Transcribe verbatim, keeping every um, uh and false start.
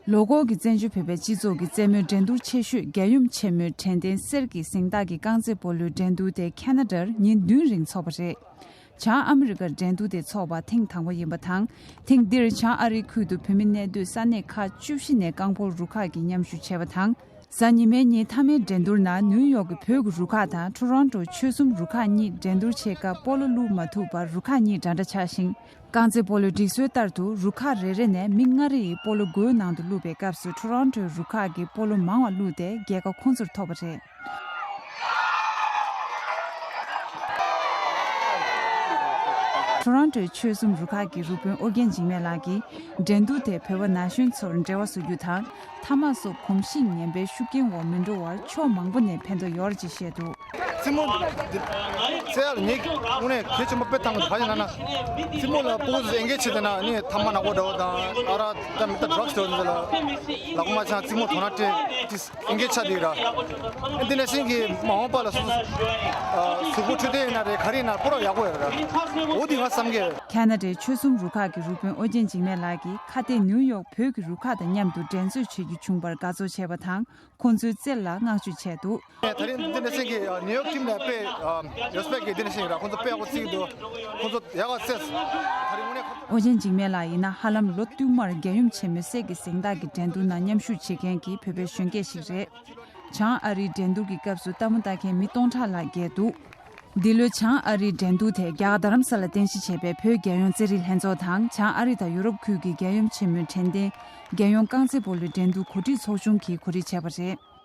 ལོ་འཁོར་གྱི་བཙན་བྱོལ་བོད་པའི་སྤྱི་ཚོགས་ཀྱི་རྩེད་མོའི་འགྲན་བསྡུར་ཆེ་ཤོས་རྒྱལ་ཡུམ་ཆེན་མོའི་དྲན་རྟེན་གསེར་གྱི་གཟེངས་རྟགས་ཀྱི་རྐང་རྩེད་སྤོ་ལོའི་འགྲན་བསྡུར་དེ་ཁེ་ན་ཌར་ཉིན་བདུན་རིང་འཚོགས་པ་རེད། བྱང་ཨ་མི་རི་ཀར་འགྲན་བསྡུར་དེ་འཚོགས་པ་ཐེངས་དང་པོ་ཡིན་པ་དང་། ཐེངས་འདིར་བྱང་ཨ་རིའི་ཁུལ་དུ་བོད་མི་གནས་སྡོད་ས་གནས་ཁག་བཅུ་བཞི་ནས་རྐང་སྤོལ་རུ་ཁག་གིས་མཉམ་ཞུགས་བྱས་པ་དང་། གཟའ་ཉི་མའི་ཉིན་མཐའ་མའི་འགྲན་བསྡུར་ནང་ནིའུ་ཡོག་གི་བོད་ཀྱི་རུ་ཁག་དང་ཊོ་རོན་ཊོ་ཆོལ་གསུམ་རུ་ཁག་གཉིས་འགྲན་བསྡུར་ཆེད་སྐབས་སྤོ་ལོ་བླུགས་མ་ཐུབ་པར་རུ་ཁག་གཉིས་འདྲ་འདྲ་ཆགས་ཤིང་། རྐང་རྩེད་སྤོ་ལོའི་སྒྲིག་སྲོལ་ལྟར་དུ་རུ་ཁག་རེ་རེ་ནས་མི་ལྔ་རེ་ཡིས་སྤོ་ལོ་སྒོའི་ནང་དུ་བླུགས་པའི་སྐབས་སུ་ཊོ་རོན་ཊོའི་རུ་ཁག་གིས་སྤོ་ལོ་མང་བ་བླུགས་ཏེ་རྒྱལ་ཁ་ཁོང་ཚོར་ཐོབ་པ་རེད། ཊོ་རོན་ཊོའི་ཆོལ་གསུམ་རུ་ཁག་གི་རུ་དཔོན་ཨོ་རྒྱན་འཇིགས་མེད་ལགས་ཀྱིས་འགྲན་བསྡུར་དེ་བོད་པ་ན་གཞོན་ཚོར་འབྲེལ་བ་བཟོ་རྒྱུ་དང་། ཐ་མག་སོགས་གོམས་གཤིས་ངན་པའི་ཤུགས་རྐྱེན་འོག་མི་འགྲོ་བར་ཕྱོགས་མང་པོ་ནས་ཕན་ཐོགས་ཡོད་རེད་ཅེས་བཤད་འདུག་རྩེད་མོ་འདི་རྩེ་ཡག་ལ་ངས་དངོས་གནས་གལ་ཆེན་པོ་དཔེ་བཏང་གི་འདུག་ག་ཅི་ལབ་ན། རྩེད་མོ་ལ་སྤུ་གུ་ཚོ་ཨེན་གེ་ཇི་བྱེད་དེ་ན་ནི་ཐ་མག་ནག་པོ་འདྲ་བོ་དང་ཨ་རག་ད་མི་ད་ཌྲག་སི་འདྲ་བོ་ཚོ་ལ་ལག་པ་མ་འཆང་རྩེད་མོ་དོ་སྣང་སྤྲད་དེ་ཨེན་གེ་ཇི་ཆགས་བསྡད་ཡོད་ར། འདི་ནང་བཞིན་གྱི་མ་འོངས་པ་ལ་སོ་སོ་གཟུགས་པོ་འཕྲོད་བསྟེན་ཡིན་ན་རེད་ག་རེ་ཡིན་ན་སྤོ་རོགས་ཡག་པོ་ཡོད་ར། འོ་འདི་ང་བསམ་གི། ཁེ་ན་ཌའི་ཆོལ་གསུམ་རུ་ཁག་གི་རུ་དཔོན་ཨོ་རྒྱན་འཇིགས་མེད་ལགས་ཀྱིས་ཁ་གཏད་ནིའུ་ཡོག་བོད་ཀྱི་རུ་ཁག་དང་མཉམ་དུ་འགྲན་རྩོད་བྱེད་རྒྱུ་བྱུང་བར་དགའ་ཚོར་བྱས་པ་དང་། ཁོང་ཚོའི་རྩལ་ལ་བསྔགས་བརྗོད་བྱས་འདུག་ད་རིང་འདི་འདྲ་ཞིག་གི་ནིའུ་ཡོག་ཊིམ་ནས་དཔེ་རེ་སི་པེག་གི་འདི་འདྲ་ཞིག་ར་ཁོང་ཚོ་དཔེ་ཡག་པོ་བརྩི་གི་འདུག་ཁོང་ཚོ་ཡག་ག་རྩེས། ད་རིང་དངོས་གནས་ཁོང་ཚོ། ཨོ་རྒྱན་འཇིགས་མེད་ལགས་ཡིན་ན་ཧ་ལམ་ལོ་བསྟུད་མར་རྒྱལ་ཡུམ་ཆེན་མོའི་གསེར་གྱི་གཟེངས་རྟགས་ཀྱི་འགྲན་བསྡུར་ནང་མཉམ་ཞུགས་བྱེད་མཁན་གྱི་བོད་པའི་གཞོན་སྐྱེས་ཤིག་རེད། བྱང་ཨ་རིའི་འགྲན་བསྡུར་གྱི་སྐབས་སུ་ལྟད་མོ་ལྟ་མཁན་མི་སྟོང་ཕྲག་ལྷག་བརྒལ་འདུག་འདི་ལོའི་བྱང་ཨ་རིའི་འགྲན་བསྡུར་དེ་རྒྱ་གར་རྡ་རམ་ས་ལ་རྟེན་གཞི་བྱས་པའི་བོད་རྒྱལ་ཡོངས་རྩེད་རིགས་ལྷན་ཚོགས་དང་བྱང་ཨ་རི་དང་ཡུ་རོབ་ཁུལ་གྱི་རྒྱལ་ཡུམ་ཆེན་མོའི་དྲན་རྟེན་རྒྱལ་ཡོངས་རྐང་རྩེད་སྤོ་ལོའི་འགྲན་བསྡུར་གོ་སྒྲིག་ཚོགས་ཆུང་གིས་གོ་སྒྲིག་བྱས་པ་རེད།